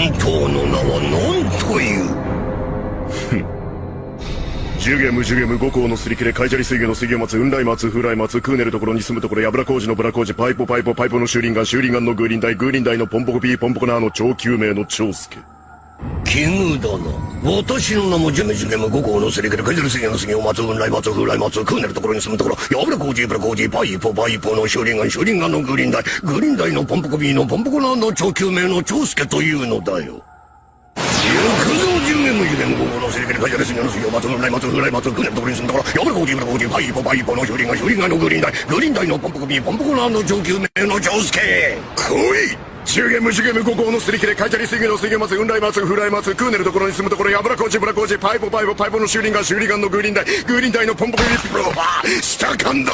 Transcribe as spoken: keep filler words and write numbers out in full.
本当の名は何という？ 十元無十元無五行のすり切れ、カイジャリ水魚の水魚松、雲来松、風来松、空寝るところに住むところ、やぶら工事のブラ工事、パイポパイポパイポの修輪眼、修輪眼の風輪台、風輪台のポンポコピー、ポンポコナーの超救命の長介。奇遇だな。私の名もジュメジュメ無五行のすり切れ、カイジャリ水魚の水魚松、雲来松、風来松、空寝るところに住むところ、やぶら工事、ブラ工事、パイポパイポの修輪眼、修輪眼の風輪台、風輪台のポンポコピーのポンポコナーの超救命の長介というのだよ。 行くぞ、十元無十元無五行のすり切れ、カイジャリ水魚の水魚松、雲来松、風来松、雲来ところに住んだから、やぶら工事、ブラ工事、パイポパイポの修輪眼、修輪眼の風輪台、風輪台のポンポコピー、ポンポコナーの超救命の長介。来い！十元無十元無五行のすり切れ、カイジャリ水魚の水魚松、雲来松、風来松、空寝るところに住むところ、やぶら工事、ブラ工事、パイポパイポ、パイポの修輪眼、修輪眼の風輪台、風輪台のポンポコピー、ブラ、下感だ！